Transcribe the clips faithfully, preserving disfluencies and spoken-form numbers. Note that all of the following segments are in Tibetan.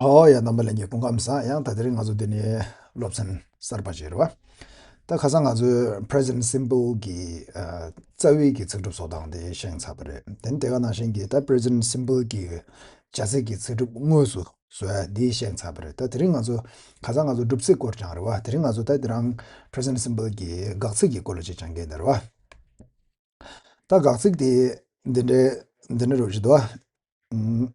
ཨོ་ཡ། རྣམ་པ་ལྷན་རྒྱས་སྐུ་ཁམས་བཟང་། ཡང་ད་དེ་རིང་ང་ཚོ་འདི་ནས་སློབ་ཚན་གསར་པ་ཅིག་རེད་བ། ད་ཁ་སང་ང་ཚོས་present simple གི་ཨ་རྩ་བའི་གི་ཚིག་གྲུབ་བཟོ་སྟངས་དེ་ཤེས་ཚར་བ་རེད། དེ་ནས་དེ་ག་ནང་བཞིན་གྱི་ད་present simple གི་བྱ་ཚིག་གི་ཚིག་གྲུབ་དངོས་སུ་བཟོ་ཡ་འདི་ཤེས་ཚར་བ་རེད། ད་དེ་རིང་ང་ཚོ་ཁ་སང་ང་ཚོ་སྒྲུབ་ཚིག་སྐོར་སྦྱངས་རེད་བ། དེ་རིང་ང་ཚོ་ད་དེ་རང་present simple གི་དགག་ཚིག་གི་སྐོར་ལ་ཅིག་སྦྱང་གི་ཡིན་ད་རེད་བ། ད་དགག་ཚིག་དེ་འདི་འདྲའི་འདི་འདྲ་རོ་ཞིག་འདུག་བ། ཨུམ།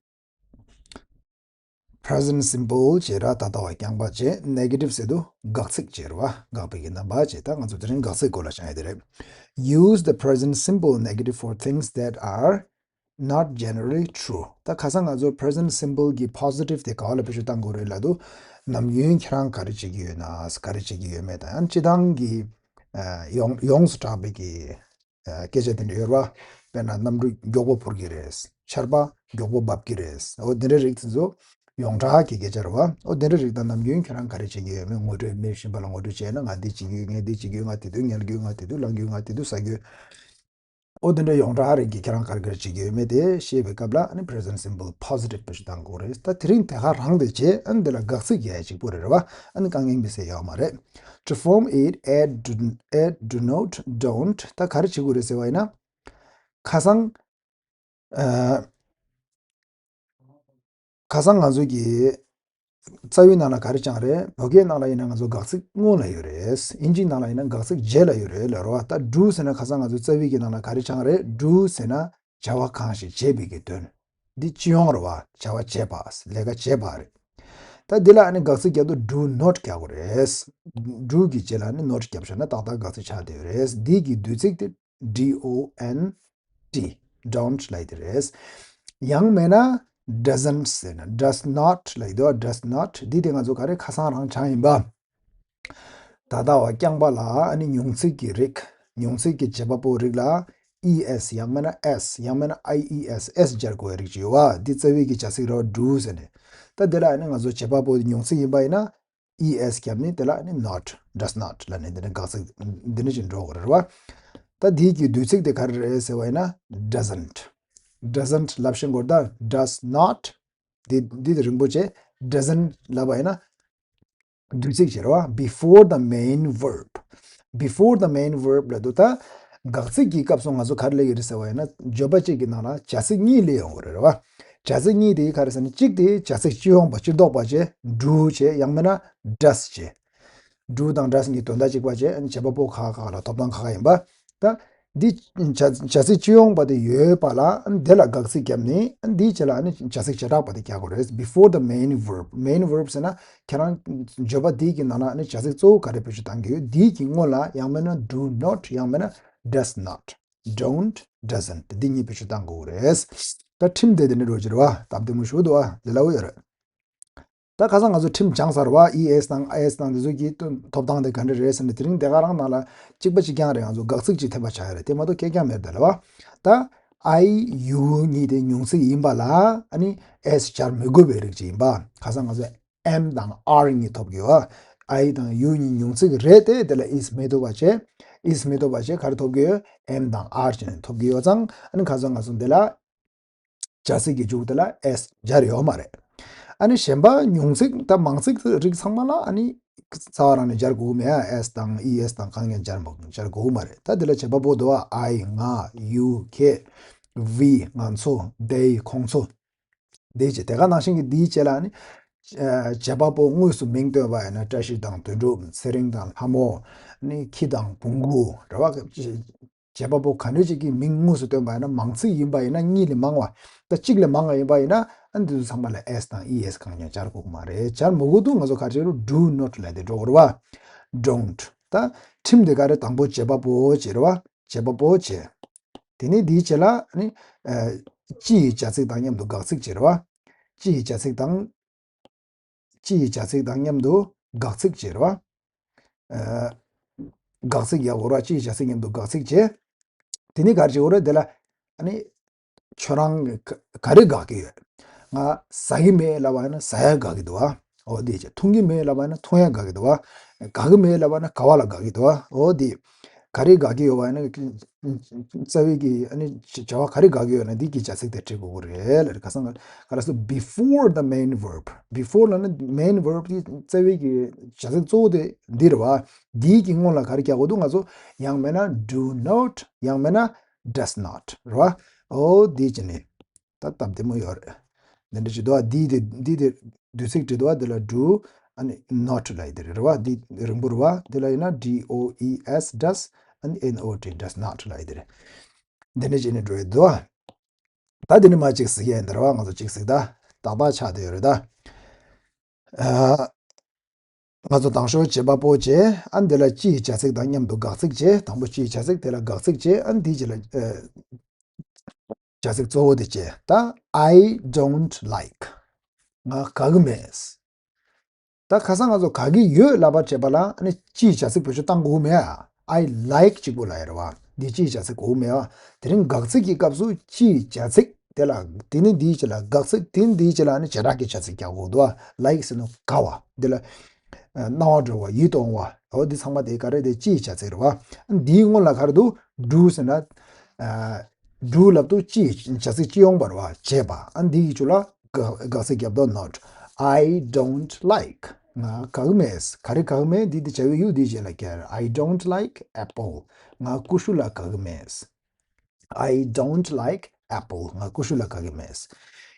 present simple བྱས་ར། ད་ལྟ་བ་རྐྱང་པ་བྱས། negative ཟེར་དུས་དགག་ཚིག་བྱས་ར་བ། དགག་པའི་གི་རྣམ་པ་བྱས། ད་ང་ཚོ་དེ་རིང་དགག་ཚིག་སྐོར་ལ་བྱ་ཡ་དེ་རེད། Use the present simple negative for things that are not generally true. ད་ཁ་སང་ང་ཚོ་present simple གི་positive དེ་ག་བ་ལ་བེད་སྤྱོད་གཏང་དགོས་རེད་ལབ་དུས། ནམ་རྒྱུན་ཁྱེད་རང་ག་རེ་བྱེད་ཀྱི་ཡོད་ན། ག་རེ་བྱེད་ཀྱི་ཡོད་མེད་དང་། ཡང་སྤྱི་བཏང་གི་ཨ་ཡོངས་ཡོངས་སུ་གྲགས་པའི་གི་ཨ་སྐད་ཆ་དེ་འདྲ་ཡོད་རེད་བ། དཔེར་ན་གནམ་གྲུ་མགྱོགས་པོ་འཕུར་གྱི་རེད། ཆར་པ་མགྱོགས་པོ་འབབ་ཀྱི་རེད། འོ་དེ་འདྲའི་རིགས་དེ་ཚོ་ཡོངས་གྲགས་ཀྱི་སྐད་ཆ་རེད་བ། འོ་དེ་འདྲའི་རིགས་དང་། ནམ་རྒྱུན་ཁྱེད་རང་ག་རེ་བྱེད་ཀྱི་ཡོད་མེད། ངོ་སྤྲོད། མི་གཞན་པ་ལ་ངོ་སྤྲོད་བྱས་ན། ང་འདི་བྱེད་ཀྱི་ཡོད། ངས་འདི་བྱེད་ཀྱི་ཡོད། ང་དེ་དུས་ཉལ་གྱི་ཡོད། ང་དེ་དུས་ལངས་ཀྱི་ཡོད། ང་དེ་དུས་ཟ་གྱི་ཡོད། འོ་དེ་འདྲ་ཡོངས་གྲགས་རིགས་ཀྱི་ཁྱེད་རང་ག་རེ་ག་རེ་བྱེད་ཀྱི་ཡོད་མེད་དེ་ཤེས་པའི་སྐབས་ལ། ཨ་ནི་present simple positive བེད་སྤྱོད་གཏང་དགོས་རེད། ད་དེ་རིང་དེ་ག་རང་དེ་བྱས། ཨ་ནི་དེ་ལ་དགག་ཚིག་རྒྱག་ཡ་གཅིག་པོ་རེད་རེད་བ། ཨ་ནི་དཀའ་ངལ་མི་སྲིད་ཡོད་མ་རེད། To form it, add, do, add, do not, don't. ད་ག་རེ་བྱེད་དགོས་རེད་ཟེར་བ་ཡིན་ན། ཁ་སང་ཨ། ཁ་སང་ང་ཚོ་གི་རྩ་བའི་ནང་ལ་ག་རེ་སྦྱངས་རེད། བོད་སྐད་ནང་ལ་ཡིན་ན་ང་ཚོ་དགག་ཚིག་སྔོན་ལ་ཡོད་རེད། དབྱིན་ཇིའི་ནང་ལ་ཡིན་ན་དགག་ཚིག་རྗེས་ལ་ཡོད་རེད་ལབ་རེད་བ། ད་do ཟེར་ན་ཁ་སང་ང་ཚོ་རྩ་བའི་གི་ནང་ལ་ག་རེ་སྦྱངས་རེད། do ཟེར་ན་བྱ་བ་གང་ཞིག་བྱེད་པའི་གི་དོན། འདི་སྤྱི་ཡོངས་རེད་བ། བྱ་བ་བྱེད་པ། ལས་ཀ་བྱེད་པ་རེད། ད་འདི་ལ་ཨ་ནི་དགག་ཚིག་རྒྱག་དུས་do not རྒྱག་དགོས་རེད། do གི་རྗེས་ལ་ཨ་ནི་not རྒྱབ་བཞག་ན་ཏག་ཏག་དགག་ཚིག་ཆགས་བསྡད་ཡོད་རེད། འདི་གི་བསྡུས་ཚིག་དེ་D O N T, don't ལབ་དེ་རེད། ཡང་མེད་ན་doesn't ཟེར་ན། does not ལབ་དེ། does not འདི་དེ་ང་ཚོ་ག་རེ་ཁ་སང་རང་སྦྱངས་ཡིན་པ། ད་ལྟ་བ་རྐྱང་པ་ལ་ཨ་ནི་མྱོང་ཚིག་གི་རིགས། མྱོང་ཚིག་གི་བྱེད་པ་པོ་རིགས་ལ་E S ཡང་མེད་ན་S། ཡང་མེད་ན I E S, S སྦྱར་དགོས་པའི་རིགས་ཅིག་ཡོད་བ། འདི་རྩ་བའི་གི་བྱ་ཚིག་རེད་བ། do ཟེར་ནས། ད་དེ་ལ་ཨ་ནི་ང་ཚོ་བྱེད་པ་པོ་མྱོང་ཚིག་ཡིན་པ་ཡིན་ན། E S རྒྱབ་ནས་དེ་ལ་ཨ་ནི་not, does not ལབ་ནས་འདི་ནས་དགག་ཚིག་འདི་འདྲ་ཞིག་འགྲོ་དགོས་རེད་བ། ད་འདིའི་གི་བསྡུས་ཚིག་དེ་ག་རེ་རེད་ཟེར་བ་ཡིན་ན། doesn't, doesn't ལབ་ཤེས་དགོས་རེད། ད་does not འདི་འདི་དེ་རིང་པོ་བྱས། doesn't ལབ་པ་ཡིན་ན་བསྡུས་ཚིག་བྱེད་རེད་བ། before the main verb, before the main verb ལབ་དུས། ད་དགག་ཚིག་གི་སྐབས་སུ་ང་ཚོ་ག་རེ་ལབ་ཀྱི་རེད་ཟེར་བ་ཡིན་ན། བརྗོད་པ་གཅིག་གི་ནང་ལ་བྱ་ཚིག་གཉིས་སླེབས་ཡོང་གི་རེད་བ། བྱ་ཚིག་གཉིས་དེ་ག་རེ་ཟེར་ན། གཅིག་དེ་བྱ་ཚིག་སྤྱི་ཡོངས་པ་སྤྱི་ལྡོག་པ་བྱས། do བྱས། ཡང་མིན་ན་does བྱས། do དང་does གཉིས་དོན་དག་གཅིག་པ་བྱས། བྱེད་པ་པོ་ཁག་ཁག་ལ་ཐོབ་ཐང་ཁག་ཁག་ཡིན་པ། ད་འདི་བྱ་བྱ་ཚིག་སྤྱི་ཡོངས་པ་དེ་ཡོད་པ་ལ་འདི་ལ་དགག་ཚིག་བརྒྱབ་ནས། འདིའི་རྗེས་ལ་ནི་བྱ་ཚིག་བྱེ་བྲག་པ་དེ་རྒྱག་དགོས་རེད། before the main verb, main verb ཟེར་ན་ཁྱེད་རང་བརྗོད་པ་འདི་གི་ནང་ལ་ནི་བྱ་ཚིག་གཙོ་བོ་ག་རེ་བེད་སྤྱོད་གཏང་གི་ཡོད། འདི་གི་སྔོན་ལ་ཡང་མིན་ན་do not ཡང་མིན་ན་does not, don't, doesn't འདི་གཉིས་བེད་སྤྱོད་གཏང་དགོས་རེད། ད་ཁྲིམས་དེ་དེ་འདྲ་འགྲོ་གི་རེད་བ། སྟབས་བདེ་མོ་ཞིག་འདུག་བ། ལས་སླ་བོ་ཡོད་རེད། ད་ཁ་སང་ང་ཚོ་ཁྲིམས་སྦྱངས་ཚར་བ། E S དང་S དང་དེ་ཚོ་གི་ཐོབ་ཐང་དེ་ག་འདྲ་རེད་ཟེར་ནས། དེ་རིང་དེ་ག་རང་ནང་ལ་གཅིག་པ་གཅིག་རྐྱང་རེད། ང་ཚོ་དགག་ཚིག་གཅིག་འཐེན་པ་ཆགས་ཡོད་རེད། དེ་མ་གཏོགས་ཁྱད་རྐྱང་མེད་རེད་ལ་བ། ད་I, you གཉིས་དེ་མྱོང་ཚིག་ཡིན་པ་ལ་ཨ་ནི་S སྦྱར་མི་དགོས་པའི་རིགས་ཅིག་ཡིན་པ། ཁ་སང་ང་ཚོ་M དང་R གཉིས་ཐོབ་ཀྱི་ཡོད། I དང་you གཉིས་མྱོང་ཚིག་རེད་དེ། དེ་ལ་S མི་ཐོབ་པ་བྱས། S མི་ཐོབ་པ་བྱས་ག་རེ་ཐོབ་ཀྱི་ཡོད། M དང་R བྱས་ནས་ཐོབ་ཀྱི་ཡོད་ཙང་། ཨ་ནི་ཁ་སང་ང་ཚོ་འདི་ལ་བྱ་ཚིག་གི་མཇུག་དེ་ལ་S སྦྱར་ཡོད་མ་རེད། ཨ་ནི་གཞན་པ་མྱོང་ཚིག་དང་མང་ཚིག་རིགས་ཚང་མ་ལ་ཨ་ནི་རྩ་བ་རང་ནས་སྦྱར་དགོས་མེད། S དང་E S དང་གང་ཡང་སྦྱར་མ་སྦྱར་དགོས་མ་རེད། ད་དེ་ལ་བྱེད་པ་པོ་འདུག་བ། I ང་། you ཁྱེད། we ང་ཚོ། they ཁོང་ཚོ། དེའི་རྗེས། དེ་ག་ནང་བཞིན་གྱི་འདིའི་རྗེས་ལ་ཨ་ནི་ཨ་བྱེད་པ་པོ་དངོས་སུ་མིང་བཏོན་པ་ཡིན་ན། བཀྲ་ཤིས་དང་དོན་གྲུབ། ཚེ་རིང་དང་ལྷ་མོ། ཨ་ནི་ཁྱི་དང་བོང་གུ་རེད་བ། བྱེད་པ་པོ་ག་འདྲ་ཅིག་གི་མིང་དངོས་སུ་བཏོན་པ་ཡིན་ན། མང་ཚིག་ཡིན་པ་ཡིན་ན། གཉིས་ལས་མང་བ། ད་གཅིག་ལས་མང་བ་ཡིན་པ་ཡིན་ན། ཨ་འདི་ཚོ་ཚང་མ་ལ་S དང་E S གང་ཡང་སྦྱར་དགོས་ཀྱི་མ་རེད། སྦྱར་མི་དགོས་འདུག་ང་ཚོ་ག་རེ་བྱེད་རུང་do not ལབ་དེ་འགྲོ་དགོས་རེད་བ། don't། ད་ཁྲིམས་དེ་ག་རེ། དང་པོ་བྱེད་པ་པོ་བྱེད་རེད་བ། བྱེད་པ་པོ་བྱེད། དེ་ནས་དེའི་རྗེས་ལ་ནི་ཨ་སྤྱི་ཡི་བྱ་ཚིག་དང་མཉམ་དུ་དགག་ཚིག་བྱེད་རེད་བ། སྤྱི་ཡི་བྱ་ཚིག་དང་སྤྱི་ཡི་བྱ་ཚིག་དང་མཉམ་དུ་དགག་ཚིག་བྱེད་རེད་བ། ཨ་དགག་ཚིག་ཡག་པོ་ར། སྤྱི་ཡི་བྱ་ཚིག་མཉམ་དུ་དགག་ཚིག་བྱེད། དེ་ནི་ག་རེ་བྱེད་དགོས་རེད། དེ་ལ་ཨ་ནི་ཁྱོད་རང་ག་ག་རེ་དགག་གི་ཡོད། ང་ཟ་གི་མེད་ལབ་པ་ཡིན་ན་ཟ་ཡ་དགག་གི་འདུག་བ། འོ་དེ་བྱས། འཐུང་གི་མེད་ལབ་པ་ཡིན་ན་འཐུང་ཡ་དགག་གི་འདུག་བ། དགའ་གི་མེད་ལབ་པ་ཡིན་ན་དགའ་བ་ལ་དགག་གི་འདུག་བ། འོ་དེ། ག་རེ་དགག་གི་ཡོད་པ་ཡིན་ན། རྩ་བའི་གི་ཨ་ནི་བྱ་བ་ག་རེ་དགག་གི་ཡོད་ན་འདི་གི་བྱ་ཚིག་དེ་འབྲི་དགོས་ཀྱི་རེད་ལབ་རེད། ཁ་སང་ག་ལ་སོ་before the main verb. before ལབ་ན་main verb དེ་རྩ་བའི་གི་བྱ་ཚིག་གཙོ་བོ་དེ་འདི་རེད་བ། འདིའི་གི་སྔོན་ལ་ག་རེ་རྒྱག་དགོས་འདུག་ང་ཚོ་ཡང་མིན་ན་do not ཡང་མིན་ན་does not རེད་བ། ཨོ་འདི་བྱས་ནས། ད་སྟབས་བདེ་མོ་ཡོད་རེད། འདི་འདྲ་ཞིག་འདུག་བ། འདི་དེ་འདི་དེ་དུས་ཚིགས་བྲིས་འདུག་བ། འདི་ལ་do ཨ་ནི་not ལབ་ཡི་དེ་རེད་བ། འདི་རིང་པོ་རེད་བ། འདི་ལ་ཡིན་ན་D O E S does ཨ་ནི N O T does not ལབ་ཡི་དེ་རེད། འདི་འདྲ་བྱས་ནས་འགྲོ་ཡི་འདུག་བ། ད་འདི་ནི་མ་གཅིག་གཟིགས་ཡ་ཡིན་ད་རེད་བ། ང་ཚོ་གཅིག་གཟིགས་ད། ཏག་ཏག་ཆགས་བསྡད་ཡོད་རེད་ད། ཨ། ང་ཚོ་དང་ཤོས་བྱེད་པ་པོ་བྱས། ཨ་འདི་ལ་སྤྱིའི་བྱ་ཚིག་དང་མཉམ་དུ་དགག་ཚིག་བྱས། དང་པོ་སྤྱིའི་བྱ་ཚིག་དེ་ལ་དགག་ཚིག་བྱས། ཨ་འདི་བྱས་ལ་ཨ། བྱ་ཚིག་གཙོ་བོ་དེ་བྱས། ད་I don't like ང་དགའ་གི་མེད། ད་ཁ་སང་ང་ཚོ་དགའ་གི་ཡོད་ལབ་པ་བྱས་པ་ལ་ཨ་ནི་སྤྱིའི་བྱ་ཚིག་བེད་སྤྱོད་བཏང་དགོས་མེད་ཨ། I like གཅིག་པོ་ལབ་ཡ་རེད་བ། འདི་སྤྱིའི་བྱ་ཚིག་དགོས་མེད་བ། དེ་རིང་དགག་ཚིག་གི་སྐབས་སུ་སྤྱིའི་བྱ་ཚིག་དེ་ལ་དེ་ནི་འདིའི་རྗེས་ལ་དགག་ཚིག་དེ་ནི་འདིའི་རྗེས་ལ་ཨ་ནི་བྱེ་བྲག་གི་བྱ་ཚིག་རྒྱག་དགོས་འདུག་བ། Like ཟེར་ནོ་དགའ་བ། འདི་ལ་ཨ་སྣང་བ་འགྲོ་བ། ཡིད་དུ་འོང་བ། འོ་འདི་ཚང་མ་དེ་ག་རེ་དེ་སྤྱིའི་བྱ་ཚིག་རེད་བ། འདིའི་སྔོན་ལ་ག་རེ་འདུག do ཟེར་ན། ཨ་do ལབ་དུས་སྤྱིའི་བྱ་ཚིག་སྤྱི་ཡོང་བ་རེད་བ། བྱས་པ། ཨ་འདི་གི་ཚུར་ལ་དགག་དགག་ཚིག་རྒྱབ་དུས་not. I don't like ང་དགའ་གི་མེད། ག་རེ་དགའ་གི་མེད། འདི་དེ་བྱ་བའི་ཡུལ་འདིའི་རྗེས་ལ་བཀལ། I don't like apple ང་ཀུ་ཤུ་ལ་དགའ་གི་མེད། I don't like apple ང་ཀུ་ཤུ་ལ་དགའ་གི་མེད།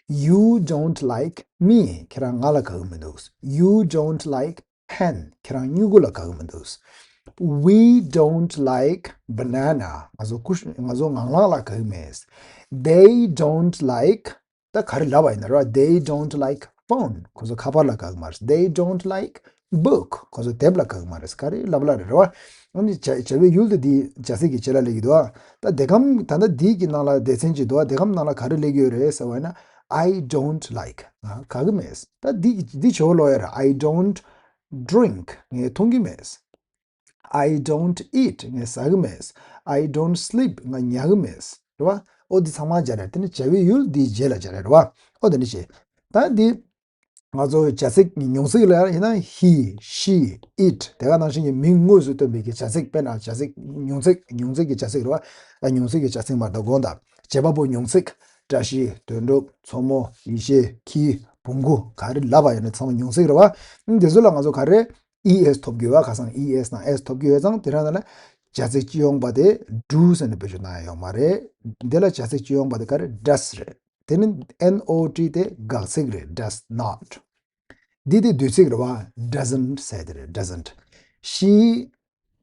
You don't like me ཁྱེད་རང་ང་ལ་དགའ་གི་མི་འདུག You don't like pen ཁྱེད་རང་སྨྱུ་གུ་ལ་དགའ་གི་མི་འདུག We don't like banana ང་ཚོ་ཀུ་ཤུ་ང་ཚོ་ངང་ལག་ལ་དགའ་གི་མེད། They don't like ད་ག་རེ་ལབ་པ་ཡིན་ན་རེད་བ། They don't like phone ཁོ་ཚོ་ཁ་པར་ལ་དགའ་གི་མ་རེད། They don't like book ཁོ་ཚོ་དེབ་ལ་དགའ་གི་མ་རེད། ག་རེ་ལབ་ལབ་རེད་རེད་བ། ཨ་ནི་བྱ་བྱ་བའི་ཡུལ་དེ་འདི་བྱ་ཚིག་གི་རྗེས་ལ་སླེབས་ཀྱི་འདུག་བ། ད་དེ་གམ་ད་ལྟ་འདི་གི་ནང་ལ་སྡེ་ཚན་ཅིག་འདུག་བ། དེ་གམ་ནང་ལ་ག་རེ་སླེབས་ཀྱི་ཡོད་རེད་ཟེར་བ་ཡིན་ན། I don't like ང་དགའ་གི་མེད། ད་འདི་འདི་བྱེད་པ་ལོ་ཡ་ར། I don't drink ངས་འཐུང་གི་མེད། I don't eat ངས་ཟ་གི་མེད། I don't sleep ང་ཉལ་གི་མེད། རེད་བ། ཨོ་འདི་ཚང་མ་སྦྱར་རེད། དེ་ནི་བྱ་བའི་ཡུལ་འདིའི་རྗེས་ལ་སྦྱར་རེད། རེད་བ། ཨོ་དེ་ནི་བྱེད། ད་འདི་ང་ཚོ་བྱ་ཚིག་ཉུང་ཚིག་ལ་ཡིན་ན་he, she, it དེ་ག་ནང་བཞིན་གྱི་མིང་དངོས་སུ་སྟོན་པའི་གི་བྱ་ཚིག་དཔེར་ན་བྱ་ཚིག་ཉུང་ཚིག་ཉུང་ཚིག་གི་བྱ་ཚིག་རེད་བ། ཨ་ཉུང་ཚིག་གི་བྱ་ཚིག་མ་གཏོགས་དགོངས་དག་བྱེད་པ་པོ་ཉུང་ཚིག་བཀྲ་ཤིས། དོན་གྲུབ། མཚོ་མོ། ཡེ་ཤེས། ཁྱི། བོང་གུ། ག་རེ་ལབ་པ་ཡིན་ན་ཚང་མ་ཉུང་ཚིག་རེད་བ། འདི་ཚོ་ལ་ང་ཚོ་ག་རེ་E S ཐོབ་དགོས་བ། ཁ་སང་E S དང་S ཐོབ་དགོས་ཡོད་ཙང་དེ་རང་ལ་བྱ་ཚིག་སྤྱི་ཡོངས་པ་དེ་do ཟེར་ནས་བེད་སྤྱོད་གནང་ཡ་ཡོད་མ་རེད། འདི་ལ་བྱ་ཚིག་སྤྱི་ཡོངས་པ་དེ་ག་རེ་does རེད། དེ་ནི N O T དེ་དགག་ཚིག་རེད། does not འདི་དེ་དུས་ཚིགས་རེད་བ། doesn't ཟེར་དེ་རེད། doesn't She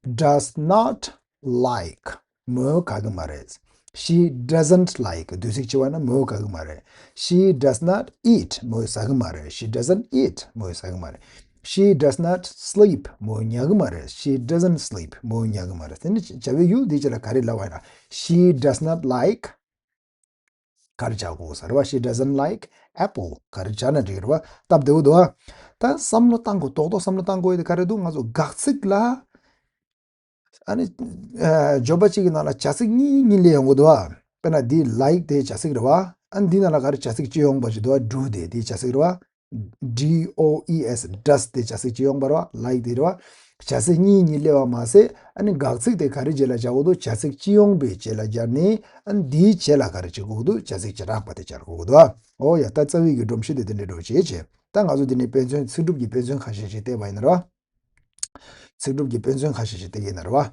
does not like མོས་དགའ་གི་མ་རེད། She doesn't like དུས་ཚིགས་སྤྱི་བ་ན་མོས་དགའ་གི་མ་རེད། She does not eat མོས་ཟ་གི་མ་རེད། She doesn't eat མོས་ཟ་གི་མ་རེད། She does not sleep མོས་ཉལ་གི་མ་རེད། She doesn't sleep མོས་ཉལ་གི་མ་རེད། དེ་ནི་བྱ་བའི་ཡུལ་འདི་ཅི་ལ་ག་རེ་ལབ་པ་ཡིན་ན། She does not like ག་རེ་བྱ་དགོས་ས་རེད་བ། She doesn't like apple ག་རེ་བྱ་ན་འགྲིག་རེད་བ། སྟབས་བདེ་བོ་འདུག་ཨ། ད་བསམ་བློ་བཏང་དགོས། རྡོག་རྡོག་བསམ་བློ་བཏང་དགོས་ཡ་དེ་ག་རེ་འདུག་ང་ཚོ་དགག་ཚིག་ལ་ཨ་ནི་ཨ་འཇོག་པ་གཅིག་གི་ནང་ལ་བྱ་ཚིག་གཉིས་གཉིས་སླེབས་ཡོང་གི་འདུག་ཨ། དཔེར་ན་འདི་like དེ་བྱ་ཚིག་རེད་བ། ཨ་ནི་འདི་ནང་ལ་ག་རེ་བྱ་ཚིག་སྤྱི་ཡོངས་པ་ཞིག་འདུག་ཨ། do དེ་དེ་བྱ་ཚིག་རེད་བ། D O E S does དེ་བྱ་ཚིག་སྤྱི་ཡོངས་པ་རེད་བ། like དེ་རེད་བ། བྱ་ཚིག་གཉིས་གཉིས་སླེབས་པ་མ་ཟད་ཨ་ནི་དགག་ཚིག་དེ་ག་རེ་རྗེས་ལ་སྦྱར་དགོས་འདུག་བྱ་ཚིག་སྤྱི་ཡོངས་པའི་རྗེས་ལ་སྦྱར་ནས། ཨ་ནི་འདིའི་རྗེས་ལ་ག་རེ་བྱེད་དགོས་འདུག་བྱ་ཚིག་བྱེ་བྲག་པ་དེ་སྦྱར་དགོས་འདུག་ཨོ་ཡ། ད་རྩ་བའི་གི་སྒྲོམ་གཞི་དེ་དེ་འདྲའི་འགྲོ་བྱེད་བྱེད། ད་ང་ཚོ་འདི་ནས་དཔེ་མཚོན། ཚིག་གྲུབ་ཀྱི་དཔེ་མཚོན་ཁ་ཤས་ཤིག་བལྟས་པ་ཡིན་ན་རེད་བ། ཚིག་གྲུབ་ཀྱི་དཔེ་མཚོན་ཁ་ཤས་ཤིག་བལྟས་ཡིན་ན་རེད་བ།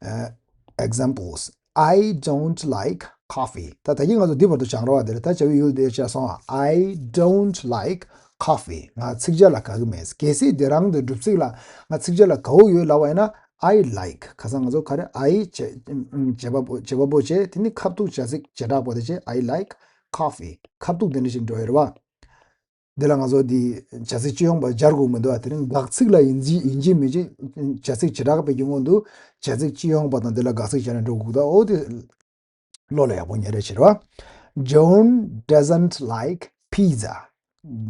ཨ། examples I don't like coffee ད་ད་གིན་ང་ཚོ་འདི་བར་དུ་སྦྱངས་རེད་བ། དེ་ལ་ད་བྱ་བའི་ཡུལ་དེ་བྱས་སོང་ཨ། I don't like coffee ང་ཚིག་ཇ་ལ་དགའ་གི་མེད། གལ་སྲིད་དེ་རང་དེ་སྒྲུབ་ཚིག་ལ་ང་ཚིག་ཇ་ལ་དགའ་བོ་ཡོད་ལབ་པ་ཡིན་ན། I like ཁ་སང་ང་ཚོ་ག་རེ། I བྱེད་བྱེད་པ་པོ་བྱེད་པ་པོ་བྱས། དེ་ནི་ཁ་ཐུག་བྱ་ཚིག་བྱེ་བྲག་པ་དེ་བྱས། I like coffee ཁ་ཐུག་དེ་འདྲ་ཞིག་འགྲོ་ཡོད་རེད་བ། འདི་ལ་ང་ཚོ་འདི་བྱ་ཚིག་སྤྱི་ཡོངས་པ་སྦྱར་དགོས་མི་འདུག་ཨ། དེ་རིང་དགག་ཚིག་ལ་ཡིན་གཅིག་ཡིན་གཅིག་མིན་གཅིག་བྱ་ཚིག་བྱེ་བྲག་པའི་གི་སྔོན་དུ་བྱ་ཚིག་སྤྱི་ཡོངས་པ་དང་འདི་ལ་དགག་ཚིག་བྱས་ནས་འགྲོ་དགོས་འདུག་ཨོ་དེ་བློ་ལ་ཡག་པོ་ཉར་རེ་བྱེད་རོགས། John doesn't like pizza.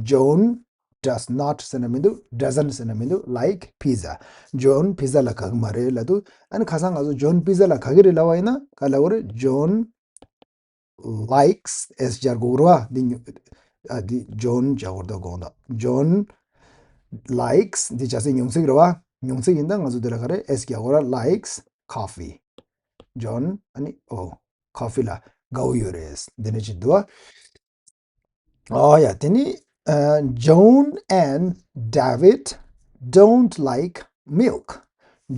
John does not ཟེར་ན་མི་འདུག doesn't ཟེར་ན་མི་འདུག like pizza. John pizza ལ་དགའ་གི་མ་རེད་ལབ་འདུག་ཨ་ནི་ཁ་སང་ང་ཚོ་John pizza ལ་དགའ་གི་རེད་ལབ་པ་ཡིན་ན་ག་ལབ་དགོས་རེད། John likes S སྦྱར་དགོས་རེད་བ། འདི་ཉུ་ཨ་འདི་John སྦྱར་དགོས་རེད་དགོངས་དག John likes འདི་བྱ་ཚིག་ཉུང་ཚིག་རེད་བ། ཉུང་ཚིག་ཡིན་ད་ང་ཚོ་འདི་ལ་ག་རེ་S སྦྱར་དགོས་རེད། Likes coffee John ཨ་ནི་ཨོ་coffee ལ་དགའ་བོ་ཡོད་རེད། འདི་འདྲ་ཅིག་འདུག་བ། ཨོ་ཡ། དེ་ནི་ཨ། John and David don't like milk.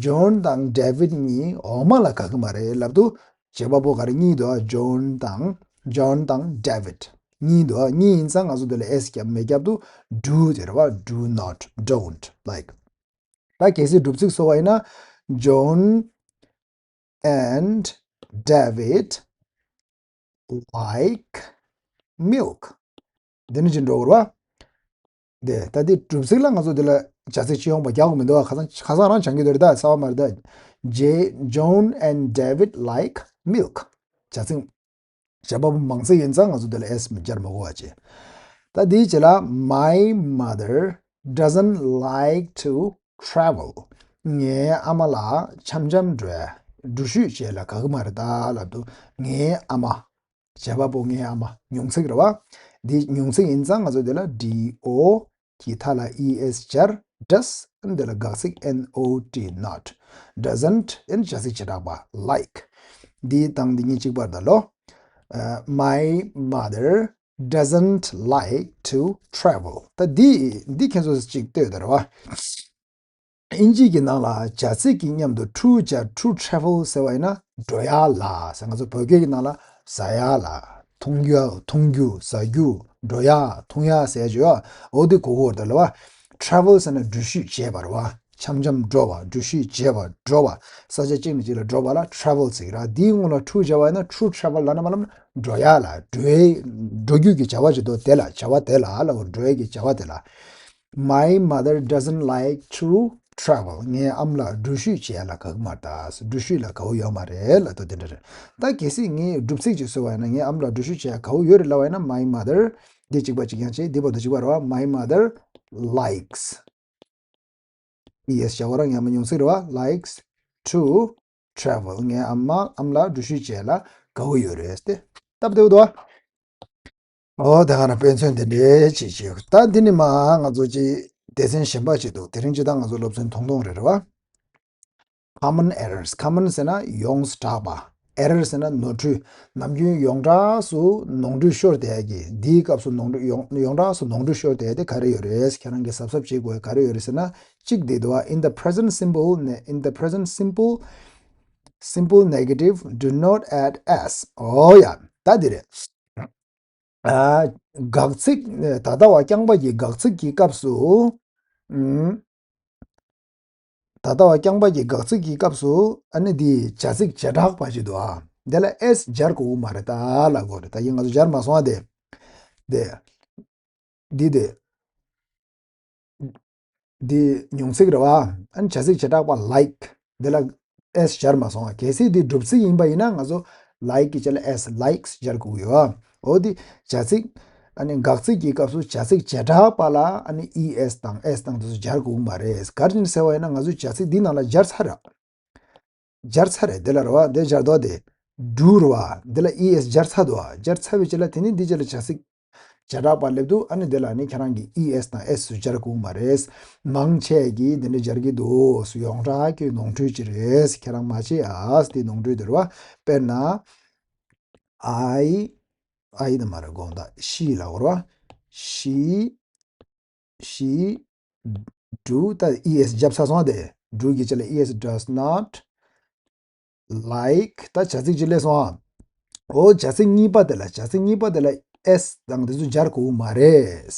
John དང་David གཉིས་འོ་མ་ལ་དགའ་གི་མ་རེད་ལབ་དུས། བྱེད་པ་པོ་ག་རེ་གཉིས་འདུག་བ། John དང་། John དང་David གཉིས་འདུག་བ། གཉིས་ཡིན་ཙང་ང་ཚོ་འདི་ལ་S རྒྱབ་མི་རྒྱབ་དུས་do དེ་རེད་བ། Do not, don't, like. ད་གལ་སྲིད་སྒྲུབ་ཚིག་བཟོ་བ་ཡིན་ན། John and David like milk. འདི་ནི་ཅི་འགྲོ་བར་བ། དེ་ད་འདི་སྒྲུབ་ཚིག་ལ་ང་ཚོ་འདི་ལ་བྱ་ཚིག་སྤྱི་ཡོངས་པ་རྒྱག་དགོས་མི་འདུག་བ། ཁ་སང་ཁ་སང་རང་སྦྱང་གི་འདུག་རེད། ད་གསར་བ་མ་རེད། ད། J- John and David like milk. བྱ་ཚིག་བྱ་བ་པོ་མང་ཚིག་ཡིན་ཙང་ང་ཚོ་འདི་ལ་S མི་སྦྱར་མི་དགོས་པ་བྱས། ད་འདིའི་རྗེས་ལ། My mother doesn't like to travel. ངའི་ཨ་མ་ལ་འཆམ་འཆམ་འགྲོ་ཡ། འགྲུལ་བཞུད་བྱེད་ལ་དགའ་གི་མ་རེད་ད་ལབ་དུས། ངའི་ཨ་མ། བྱེད་པ་པོ་ངའི་ཨ་མ། མྱོང་ཚིག་རེད་བ། འདི་མྱོང་ཚིག་ཡིན་ཙང་ང་ཚོ་འདི་ལ་D O གི་མཐའ་ལ་E S སྦྱར། does འདི་ལ་དགག་ཚིག N O T, not. Doesn't ཨན་བྱ་ཚིག་བྱེ་བྲག་པ་like. འདི་དང་འདི་གཉིས་གཅིག་པ་རེད་ད་ལོ། ཨ། My mother doesn't like to travel. ད་འདི་འདི་ཁྱེད་ཚོ་གཅིག་ལྟོས་དང་རེད་བ། ཨིན་ཇི་གི་ནང་ལ་བྱ་ཚིག་གི་མཉམ་དུ་to སྦྱར། to travel ཟེར་བ་ཡིན་ན་འགྲོ་ཡ་ལ་ཟེར། ང་ཚོ་བོད་སྐད་ཀྱི་ནང་ལ་ཟ་ཡ་ལ། འཐུང་རྒྱུ། འཐུང་རྒྱུ། ཟ་རྒྱུ། འགྲོ་ཡ། འཐུང་ཡ་ཟེར་ཡ་ཅིག་ཡོད། འོ་དེ་གོ་གི་ཡོད་རེད་ད་ལོ་བ། travel ཟེར་ན་འགྲུལ་བཞུད་བྱེད་པ་རེད་བ། འཆམ་འཆམ་འགྲོ་བ། འགྲུལ་བཞུད་བྱེད་པ། འགྲོ་བ། ས་ཆ་གཅིག་ནས་གཅིག་ལ་འགྲོ་བ་ལ་travel ཟེར་གི་རེད། འདིའི་སྔོན་ལ་to སྦྱར་བ་ཡིན་ན་to travel ལབ་ན་མ་ལབ་ན་འགྲོ་ཡ་ལ། འགྲོ་ཡ། འགྲོ་རྒྱུ་གི་བྱ་བ་ཅིག་འདུག་དེ་ལ། བྱ་བ་དེ་ལ་ལབ་དགོས། འགྲོ་ཡ་གི་བྱ་བ་དེ་ལ། My mother doesn't like to travel. ངའི་ཨ་མ་ལགས་འགྲུལ་བཞུད་བྱེད་ཡ་ལ་དགའ་གི་མ་རེད་ད། འགྲུལ་བཞུད་ལ་དགའ་བོ་ཡོད་མ་རེད་ལབ་དུས་དེ་འདྲ་རེད། ད་གལ་སྲིད་ངས་སྒྲུབ་ཚིག་ཅིག་བཟོས་པ་ཡིན་ན། ངའི་ཨ་མ་ལགས་འགྲུལ་བཞུད་བྱེད་ཡ་དགའ་བོ་ཡོད་རེད་ལབ་པ་ཡིན་ན། My mother འདི་གཅིག་པ་གཅིག་རྐྱང་བྱས། འདི་བར་དུ་གཅིག་པ་རེད་བ། My mother likes. E S བྱ་བ་རང་ཡང་མ་མྱོང་ཚིག་རེད་བ། Likes to travel. ངའི་ཨ་མ། ཨ་མ་ལགས་འགྲུལ་བཞུད་བྱེད་ཡ་ལ་དགའ་བོ་ཡོད་རེད་དེ། སྟབས་བདེ་བོ་འདུག་བ། ཨོ་དེ་ག་ན་དཔེ་མཚོན་དེ་འདྲའི་ཅིག་བྱས། ད་འདི་ནི་མ་ང་ཚོ་ཅིག་སྡེ་ཚན་གཞན་པ་ཅིག་འདུག་དེ་རིང་སྤྱིར་བཏང་ང་ཚོ་སློབ་ཚན་ཐུང་ཐུང་རེ་རེད་བ། Common errors. Common ཟེར་ན་ཡོངས་གྲགས་པ། error ཟེར་ན་ནོར་འཁྲུལ། ནམ་རྒྱུན་ཡོངས་གྲགས་སུ་ནོར་འཁྲུལ་ཤོར་བསྡད་ཀྱི། འདིའི་སྐབས་སུ་ནོར་འཁྲུལ་ཡོངས་ཡོངས་གྲགས་སུ་ནོར་འཁྲུལ་ཤོར་བསྡད་དེ་ག་རེ་ཡོད་རེད། ཁྱེད་རང་གིས་གཟབ་གཟབ་བྱེད་དགོས་ག་རེ་ཡོད་རེད་ཟེར་ན། གཅིག་འདི་འདུག་བ། In the present simple ne- in the present simple simple negative, do not add s. ཨོ་ཡ། ད་འདི་རེད། ཨ། དགག་ཚིག་ད་ལྟ་བ་རྐྱང་པ་གི་དགག་ཚིག་གི་སྐབས་སུ། ཨུམ། ད་ལྟ་བ་རྐྱང་པ་གི་དགག་ཚིག་གི་སྐབས་སུ་ཨ་ནི་འདི་བྱ་ཚིག་བྱེ་བྲག་པ་ཅིག་འདུག་ཨ། དེ་ལ་s སྦྱར་དགོས་མ་རེད་ད་ལབ་དགོས་རེད། ད་ཡིན་ང་ཚོ་སྦྱར་མ་སོང་ཨ། དེ་དེ་འདི་དེ། འདི་མྱོང་ཚིག་རེད་བ། ཨ་ནི་བྱ་ཚིག་བྱེ་བྲག་པ་like འདི་ལ་s སྦྱར་མ་སོང་བ། གལ་སྲིད་འདི་སྒྲུབ་ཚིག་ཡིན་པ་ཡིན་ན་ང་ཚོ་like གི་རྗེས་ལ་s likes སྦྱར་དགོས་ཀྱི་ཡོད། འོ་འདི་བྱ་ཚིག་ཨ་ནི་དགག་ཚིག་གི་སྐབས་སུ་བྱ་ཚིག་བྱེ་བྲག་པ་ལ་ཨ་ནི་es དང་s དང་དེ་ཚོ་སྦྱར་དགོས་མ་རེད། ག་རེ་ཡིན་ཟེར་བ་ཡིན་ན་ང་ཚོས་བྱ་ཚིག་འདི་ནང་ལ་སྦྱར་ཚར་ར། སྦྱར་ཚར་རེད། དེ་ལ་རེད་བ། དེ་སྦྱར་འདུག་བ། དེ་do རེད་བ། དེ་ལ་es སྦྱར་ཚར་འདུག་བ། སྦྱར་ཚར་བའི་རྗེས་ལ་དེ་ནི་འདི་རྗེས་ལ་བྱ་ཚིག་བྱེ་བྲག་པ་སླེབས་དུས་ཨ་ནི་དེ་ལ་ནི་ཁྱེད་རང་གིས་es དང་s སུ་སྦྱར་དགོས་མ་རེད། མང་ཆེ་གིས་དེ་འདྲ་སྦྱར་གྱི་འདུག་ཡོངས་གྲགས་ཀྱི་ནོར་འཁྲུལ་ཅིག་རེད། ཁྱེད་རང་མ་བྱེད་ཨ། དེ་ནོར་འཁྲུལ་དེ་རེད་བ། དཔེར་ན། I I དེ་མ་རེད། དགོངས་དག she ལབ་དགོས་རེད་བ། she she do ད་es སྦྱར་ཚར་སོང་དེ། do གི་རྗེས་ལ་es does not like ད་བྱ་ཚིག་ཅིག་སླེབས་སོང་ཨ། འོ་བྱ་ཚིག་གཉིས་པ་དེ་ལ། བྱ་ཚིག་གཉིས་པ་དེ་ལ་s དང་དེ་ཚོ་སྦྱར་དགོས་མ་རེད།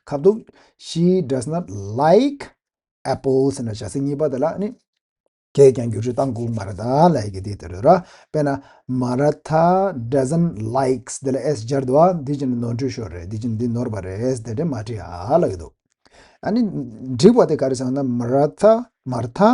ཁ་ཐུག she does not like apples ཟེར་ན་བྱ་ཚིག་གཉིས་པ་དེ་ལ་ནི་གས་ཀྱང་བསྒྱུར་བཅོས་བཏང་དགོས་མ་རེད་ད་ལབ་ཡ་གི་དེ་དེ་རེད་ར། དཔེར་ན། Martha doesn't likes དེ་ལ་s སྦྱར་འདུག་ཨ། འདི་ཅི་ནི་ནོར་འཁྲུལ་ཤོར་རེད། འདི་ཅི་ནི་འདི་ནོར་བ་རེད། དེ་འདྲ་མ་བྲིས་ཨ་ལབ་ཀྱི་འདུག་ཨ་ནི་འགྲིག་པ་དེ་ག་རེ་ཟེར་ན། Martha Martha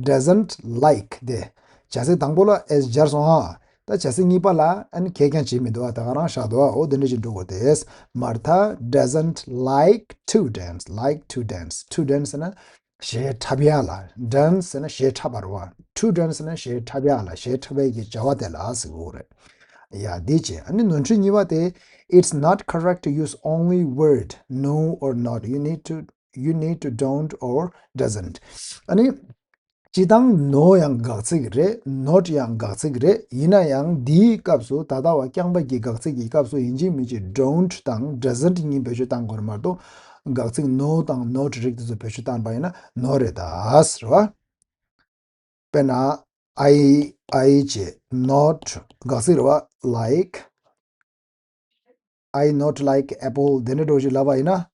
doesn't like དེ། བྱ་ཚིག་དང་པོ་ལ་s སྦྱར་སོང་ཨ། ད་བྱ་ཚིག་གཉིས་པ་ལ་ཨ་ནི་གས་ཀྱང་བྱས་མི་འདུག་ཨ། ད་ག་རང་བཞག་འདུག་ཨ། འོ་དེ་འདྲ་ཞིག་འགྲོ་དགོས་ཏེ། Martha doesn't like to dance. Like to dance. To dance ཟེར་ན་གཞས་འཁྲབ་ཡ་ལ། dance ཟེར་ན་གཞས་འཁྲབ་པ་རེད་བ། To dance ཟེར་ན་གཞས་འཁྲབ་ཡ་ལ། གཞས་འཁྲབ་ཡ་གི་བྱ་བ་དེ་ལ་ཟེར་དགོས་རེད། ཡ་འདི་བྱས། ཨ་ནི་ནོར་འཁྲུལ་གཉིས་པ་དེ། It's not correct to use only word no or not. You need to you need to don't or doesn't. ཨ་ནི་ སྤྱིར་བཏང་no ཡང་དགག་ཚིག་རེད། not ཡང་དགག་ཚིག་རེད། ཡིན་ན་ཡང་འདིའི་སྐབས་སུ་ད་ལྟ་བ་རྐྱང་པ་གི་དགག་ཚིག་གི་སྐབས་སུ་ཡིན་གཅིག་མིན་གཅིག་don't དང་doesn't གཉིས་བེད་སྤྱོད་བཏང་དགོས་རེད་མ་གཏོགས། དགག་ཚིག་no དང་not རིགས་དེ་ཚོ་བེད་སྤྱོད་བཏང་པ་ཡིན་ན་no རེད་ད་ཟེར་བ། དཔེར་ན། I I བྱས་not དགག་ཚིག་རེད་བ། like I not like apple དེ་འདྲ་འགྲོ་ཞིག་ལབ་པ་ཡིན་ན།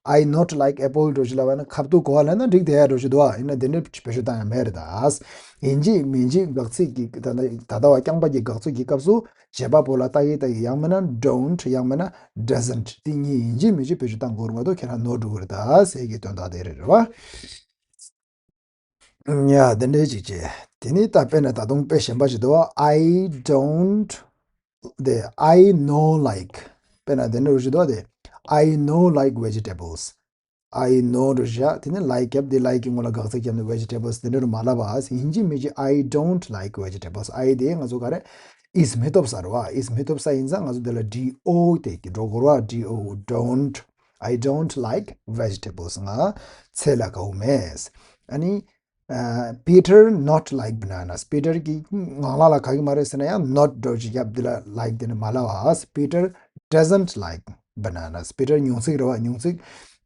I not like apple འགྲོ་ཞིག་ལབ་པ་ཡིན་ན་ཁ་ཐུག་གོ་བ་ལེན་ན་འགྲིག་བསྡད་ཡ་འགྲོ་ཞིག་འདུག་བ། ཡིན་ན་དེ་འདྲ་བེད་སྤྱོད་བཏང་ཡ་མེད་རེད་ད། ཡིན་གཅིག་མིན་གཅིག་དགག་ཚིག་གི་ད་ལྟ་ད་ལྟ་བ་རྐྱང་པ་གི་དགག་ཚིག་གི་སྐབས་སུ་བྱེད་པ་པོ་ལ་ལྟ་གི་ལྟ་གི་ཡང་མིན་ན་don't ཡང་མིན་ན་doesn't དེ་གཉིས་ཡིན་གཅིག་མིན་གཅིག་བེད་སྤྱོད་བཏང་དགོས་རེད་མ་གཏོགས་ཁྱེད་རང་no འགྲོ་གི་རེད་ད་ཟེར་གི་དོན་དག་དེ་རེད་རེད་བ། ཡ། དེ་འདྲའི་ཅིག་བྱས། དེ་ནི་ད་དཔེར་ན་ད་དུང་དཔེ་གཞན་པ་ཞིག་འདུག་བ། I don't དེ། I no like དཔེར་ན་དེ་འདྲ་རུ་ཞིག་འདུག་བ། དེ། I no like vegetables. I no རུ་བཞག་དེ་ནི་like རྒྱབ་དེ་like གི་སྔོན་ལ་དགག་ཚིག་རྒྱབ་ནས་vegetables དེ་འདྲ་རུ་མ་ལབ་པ། ཡིན་གཅིག་མིན་གཅིག་I don't like vegetables. I དེ་ང་ཚོ་ག་རེ། is མི་ཐོབ་ས་རེད་བ། is མི་ཐོབ་ས་ཡིན་ཙང་ང་ཚོ་དེ་ལ་do དེ་གི་འགྲོ་དགོས་རེད་བ། do don't I don't like vegetables. ང་ཚལ་ལ་དགའ་བོ་མེད། ཨ་ནི། ཨ། Peter not like bananas. Peter གི་ངང་ལག་ལ་དགའ་གི་མ་རེད་ཟེར་ན་ཡང་not འགྲོ་ཅིག་རྒྱབ་འདི་ལ་like དེ་ནི་མ་ལབ་པ། Peter doesn't like bananas. Peter མྱིང་ཚིག་རེད་བ། མྱིང་ཚིག་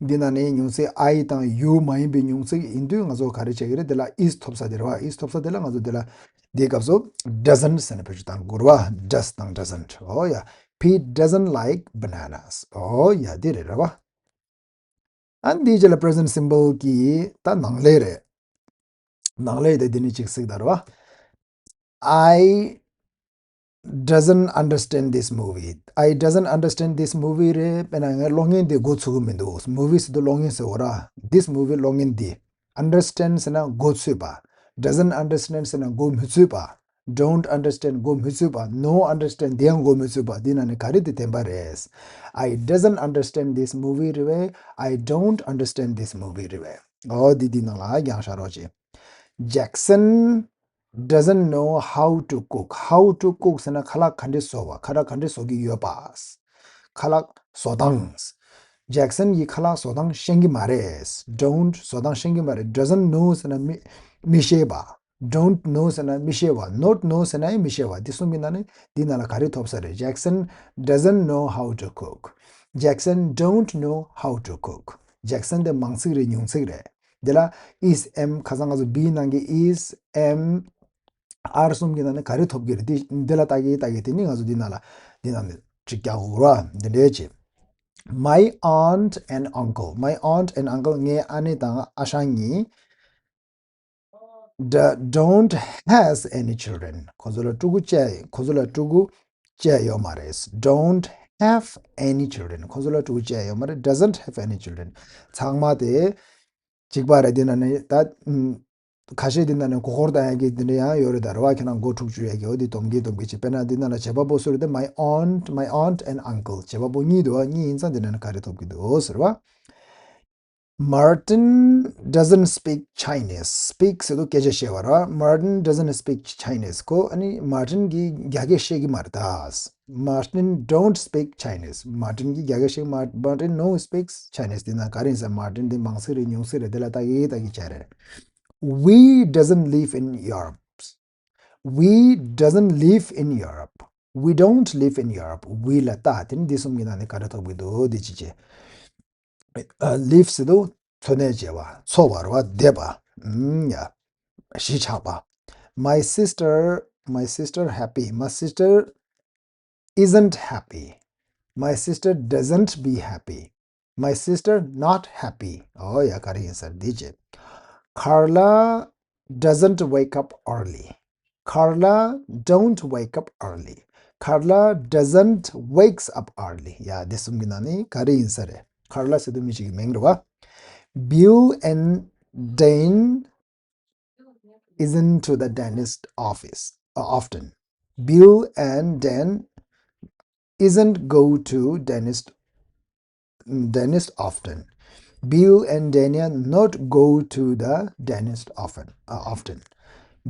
འདི་ན་ནི་མྱིང་ཚིག་I དང་you མ་ཡིན་པའི་མྱིང་ཚིག་ཡིན་དུས་ང་ཚོ་ག་རེ་བྱེད་ཀྱི་རེད། འདི་ལ་is ཐོབ་ས་དེ་རེད་བ། is ཐོབ་ས་དེ་ལ་ང་ཚོ་འདི་ལ་འདིའི་སྐབས་སུ་doesn't ཟེར་ནས་བེད་སྤྱོད་བཏང་དགོས་རེད་བ། does དང་doesn't. ཨོ་ཡ། Pete doesn't like bananas. ཨོ་ཡ། འདི་རེད་རེད་བ། ཨ་ནི་འདིའི་རྗེས་ལ་present simple གི་ད་ནང་ལས་རེད། ནང་ལས་དེ་འདི་ནི་ཅིག་གཟིགས་དང་རེད་བ། I doesn't understand this movie. I doesn't understand this movie རེད། དཔེར་ན་ངས་གློག་བརྙན་འདི་མགོ་ཚོས་གི་མི་འདུག movie ཟེར་དུས་གློག་བརྙན་ཟེར་བ་ར། This movie གློག་བརྙན་འདི། understand ཟེར་ན་མགོ་ཚོས་པ། doesn't understand ཟེར་ན་མགོ་མི་ཚོས་པ། don't understand མགོ་མི་ཚོས་པ། no understand དེ་ཡང་མགོ་མི་ཚོས་པ། འདི་ན་ནི་ག་རེ་དེ་བདེན་པ་རེད། I doesn't understand this movie རེད་བས། I don't understand this movie རེད་བས། ཨོ་འདི་འདི་ནང་ལ་རྒྱང་ཤར་རོགས་བྱེད། Jackson doesn't know how to cook. How to cook ཟེར་ན་ཁ་ལག་ག་འདྲས་བཟོ་བ། ཁ་ལག་ག་འདྲས་བཟོ་གི་ཡོད་པ། ཁ་ལག་བཟོ་སྟངས། Jackson གྱིས་ཁ་ལག་བཟོ་སྟངས་ཤེས་ཀྱི་མ་རེད། don't བཟོ་སྟངས་ཤེས་ཀྱི་མ་རེད། doesn't know ཟེར་ན་མི་མི་ཤེས་པ། don't know ཟེར་ན་མི་ཤེས་པ། not know ཟེར་ན་ཡང་མི་ཤེས་པ། འདི་གསུམ་གྱི་ནང་ནས་འདི་ནང་ལ་ག་རེ་ཐོབ་ས་རེད། Jackson doesn't know how to cook. Jackson don't know how to cook. Jackson དེ་མིང་ཚིག་རེད། མྱིང་ཚིག་རེད། འདི་ལ་is am ཁ་སང་ང་ཚོ་be ནང་གི་is am are གསུམ་གྱི་ནང་ནས་ག་རེ་ཐོབ་ཀྱི་རེད། འདི་འདི་ལ་ལྟ་གི་ལྟ་གི་དེ་ནི་ང་ཚོ་འདི་ནང་ལ་འདི་ནང་ནས་ཅིག་རྒྱག་དགོས་ར། འདི་འདྲའི་ཅིག My aunt and uncle. My aunt and uncle ངའི་ཨ་ནེ་དང་ཨ་ཞང་གཉིས། The don't has any children. ཁོ་ཚོ་ལ་ཕྲུ་གུ་བཅས་ཁོ་ཚོ་ལ་ཕྲུ་གུ་བཅས་ཡོད་མ་རེད། Don't have any children. ཁོ་ཚོ་ལ་ཕྲུ་གུ་བཅས་ཡོད་མ་རེད། Doesn't have any children. ཚང་མ་དེ་གཅིག་པ་རེད། འདི་ན་ནི་ད་ཁ་ཤས་འདི་ན་ནི་མགོ་སྐོར་བཏང་ཡ་གི་འདི་འདྲ་ཡང་ཡོད་རེད། ད་རེད་བ། ཁྱེད་རང་མགོ་འཁྲུག་བཅུག་ཡ་གི་འོ་འདི་སྡོམ་གི་སྡོམ་གི་བྱེད། དཔེར་ན་འདི་ན་ལ་བྱེད་པ་པོ་སུ་རེད་དེ། My aunt, my aunt and uncle. བྱེད་པ་པོ་གཉིས་འདུག་བ། གཉིས་ཡིན་ཙང་འདི་ན་ནི་ག་རེ་ཐོབ་ཀྱི་འདུག་ཟེར་བ། Martin doesn't speak Chinese. Speak ཟེར་དུས་སྐད་ཆ་བཤད་པ་ར། Martin doesn't speak Chinese. ཁོ་ཨ་ནི་Martin གིས་རྒྱ་སྐད་བཤད་ཀྱི་མ་རེད་ད། Martin don't speak Chinese. Martin གིས་རྒྱ་སྐད་བཤད་མ། Martin no speaks Chinese. དེ་ན་ག་རེ་ཡིན་ཟེར། Martin དེ་མིང་ཚིག་རེད། མྱིང་ཚིག་རེད། དེ་ལ་ལྟ་གི་ལྟ་གི་བྱས་རེད། We doesn't live in Europe. We doesn't live in Europe. We don't live in Europe. We ལ་ལྟ་དེ་ནི་འདི་གསུམ་གྱི་ནང་ནས་ག་རེ་ཐོབ་ཀྱི་འདུག་འདི་ཅི་བྱེད། ཨ། live ཟེར་དུས་འཚོ་གནས་བྱེད་པ། འཚོ་བ་རེད་བ། བསྡད་པ། ཨུམ། ཡ། གཞིས་ཆགས་པ། My sister, my sister happy. My sister isn't happy. My sister doesn't be happy. My sister not happy. ཨོ་ཡ། ག་རེ་ཡིན་ཟེར་འདི་བྱེད། Carla doesn't wake up early. Carla don't wake up early. Carla doesn't wakes up early. ཡ། འདི་གསུམ་གྱི་ནང་ནས་ག་རེ་ཡིན་ས་རེད། Carla ཟེར་དུས་མི་ཞིག་གི་མིང་རེད་བ། Bill and Dan isn't to the dentist office, uh, often. Bill and Dan isn't go to dentist, dentist often. Bill and Dania not go to the dentist often, uh, often.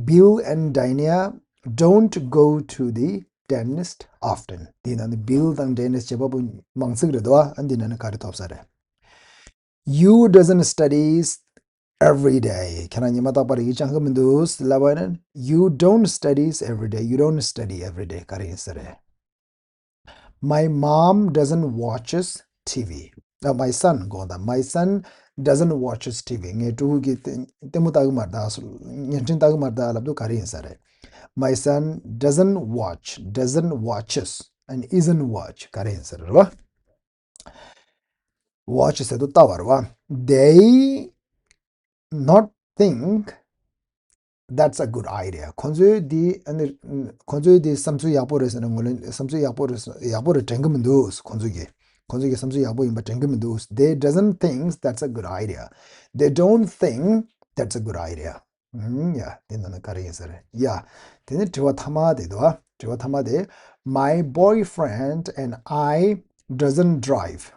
Bill and Dania don't go to the dentist often. འདི་ནང་ནས་Bill དང་dentist བྱེད་པ་པོ་མིང་ཚིག་རེད་དོ། ཨ། འདི་ནང་ནས་ག་རེ་ཐོབ་ས་རེད། You doesn't studies every day. ཁྱེད་རང་ཉི་མ་རྟག་པར་ཡིག་སྦྱང་གི་མི་འདུག་ལབ་པ་ཡིན་ན། You don't studies every day. You don't study every day. ག་རེ་ཡིན་ས་རེད། My mom doesn't watches T V. Uh, my son དགོངས་དག My son doesn't watches T V. ངའི་ཕྲུ་གུ་གིས་ལྟད་ལྟད་མོ་ལྟ་གི་མ་རེད་ད། བརྙན་འཕྲིན་ལྟ་གི་མ་རེད་ད་ལབ་དུས་ག་རེ་ཡིན་ས་རེད། My son doesn't watch, doesn't watches, and isn't watch. ག་རེ་ཡིན་ས་རེད་བ། Watch ཟེར་དུས་ལྟ་བ་རེད་བ། They not think that's a good idea. ཁོང་ཚོས་འདི་ཨ་ནི་ཁོང་ཚོས་འདི་བསམ་ཚུལ་ཡག་པོ་རེད་ཟེར་ན། ངོས་ལེན་བསམ་ཚུལ་ཡག་པོ་རེད་ཟེར་ཡག་པོ་རེད་དྲན་གི་མི་འདུག་ཁོང་ཚོ་གིས། ཁོང་ཚོ་གིས་བསམ་ཚུལ་ཡག་པོ་ཡིན་པ་དྲན་གི་མི་འདུག They doesn't think that's a good idea. They don't think that's a good idea. ཡ། དེ་ནང་ན་ག་རེ་ཡིན་ས་རེད། ཡ། དེ་ནས་དྲི་བ་མཐའ་མ་དེ་འདུག་ཨ། དྲི་བ་མཐའ་མ་དེ། My boyfriend and I doesn't drive.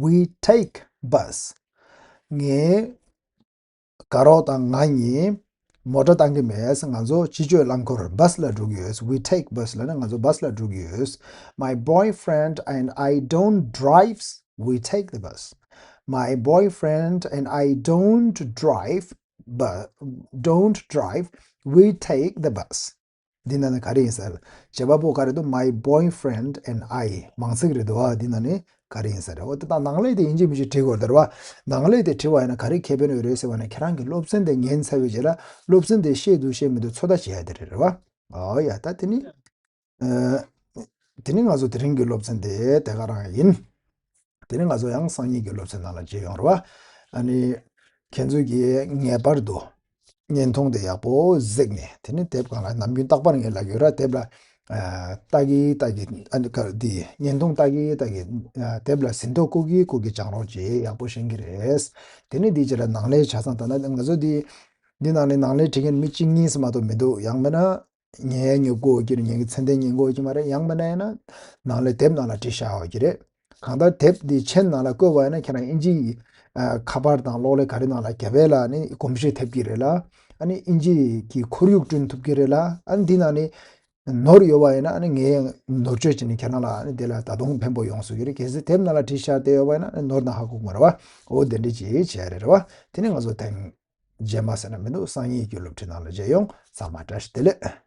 We take bus. ངའི་དགའ་རོགས་དང་ང་གཉིས་མོ་ཊ་བཏང་གི་མེད། ང་ཚོ་སྤྱི་སྤྱོད་རླངས་འཁོར་བྷ་སི་ལ་འགྲོ་གི་ཡོད། We take bus ལབ་ན་ང་ཚོ་བྷ་སི་ལ་འགྲོ་གི་ཡོད། My boyfriend and I don't drives. We take the bus. My boyfriend and I don't drive, but don't drive. We take the bus. འདི་ནང་ནས་ག་རེ་ཡིན་ཟེར། བྱེད་པ་པོ་ག་རེ་འདུག My boyfriend and I མང་ཚིག་རེད་འདུག་བ། འདི་ནང་ནས་ག་རེ་ཡིན་ཟེར། འོ་དེ་དང་ནང་ལས་དེ་ཡིན་གཅིག་མིན་གཅིག་བྲིས་དགོས་རེད་བ། ནང་ལས་དེ་བྲིས་པ་ཡིན་ན་ག་རེ་ཁེ་ཕན་ཡོད་རེད་ཟེར་བ་ན། ཁྱེད་རང་གི་སློབ་ཚན་དེ་ཉན་ཚར་བའི་རྗེས་ལ་སློབ་ཚན་དེ་ཤེས་འདུག་ཤེས་མི་འདུག་ཚོད་ལྟ་བྱེད་ཡ་དེ་རེད་རེད་བ། ཨོ་ཡ། ད་དེ་ནི་ཨ། དེ་ནི་ང་ཚོ་དེ་རིང་གི་སློབ་ཚན་དེ་དེ་ག་རང་ཡིན། དེ་ནི་ང་ཚོ་ཡང་སང་ཉིན་གྱི་སློབ་ཚན་ནང་ལ་མཇལ་ཡོང་རེད་བ། ཨ་ནི་ཁྱེད་ཚོས་ཀྱིས་ངེས་པར་དུ་བརྙན་ཐུང་དེ་ཡག་པོ་གཟིགས་ནས། དེ་ནི་དེབ་སྒང་ལ་ནམ་རྒྱུན་རྟག་པར་ངས་ལབ་ཡོད་ར། དེབ་ལ་ཨ་ལྟ་གི་ལྟ་གི། ཨ་ནི་ག་འདི་བརྙན་ཐུང་ལྟ་གི་ལྟ་གི། ཨ་དེབ་ལ་ཟིན་ཐོ་བཀོད་གི་བཀོད་གི་སྦྱང་རོགས་བྱེད། ཡག་པོ་ཤེས་ཀྱི་རེད། དེ་ནི་འདི་རྗེས་ལ་ནང་ལས་ཆ་ཚང་། ད་ལྟ་ང་ཚོ་འདི་འདི་ནང་ལས་ནང་ལས་བྲིས་མཁན་མི་གཅིག་གཉིས་སུ་མ་གཏོགས་མི་འདུག་ཡང་མིན་ན་ཉན་ཡ་ཉོབ་དགོས་ཀྱི་རེད། ཉན་གི་ཚད་ལྡན་ཉན་དགོས་ཀྱི་མ་རེད། ཡང་མིན་ན་ཡིན་ན་ནང་ལས་དེབ་ནང་ལ་བྲིས་བཞག་ཡོད་ཀྱི་རེད། གང་ལྟར་དེབ་འདི་མཆན་ནང་ལ་བཀོད་པ་ཡིན་ན་ཁྱེད་རང་ཨིན་ཇི་ཡི་ཨ་ཁ་པར་དང་གློག་ཀླད་ག་རེ་ནང་ལ་བརྒྱབ་པ་ལ་ནི་གོམས་གཤིས་ཐེབས་ཀྱི་རེད་ལ། ཨ་ནི་ཨིན་ཇི་གི་ཁོར་ཡུག་བསྐྲུན་ཐུབ་ཀྱི་རེད་ལ། ཨ་ནི་འདི་ནང་ནི་ནོར་ཡོད་པ་ཡིན་ན་ཨ་ནི་ངས་ཡང་ནོར་བཅོས་བྱས་ནས་ཁྱེད་རང་ལ་ཨ་ནི་དེ་ལ་ད་དུང་ཕན་པོ་ཡོང་སྲིད་ཀྱི་རེད། གལ་སྲིད་དེབ་ནང་ལ་བྲིས་བཞག་བསྡད་ཡོད་པ་ཡིན་ན་ཨ་ནི་ནོར་ན་ཧ་གོ་གི་མ་རེད་བ། འོ་དེ་འདྲ་ཅིག་བྱས་རེད་རེད་བ། དེ་ནི་ང་ཚོ་ཐེངས་རྗེས་མ་ཟེར་ན་མི་འདུག་སང་ཉིན་གྱི་སློབ་ཁྲིད་ནང་ལ་མཇལ་ཡོང་། ཚང་མ་བཀྲ་ཤིས་བདེ་ལེགས།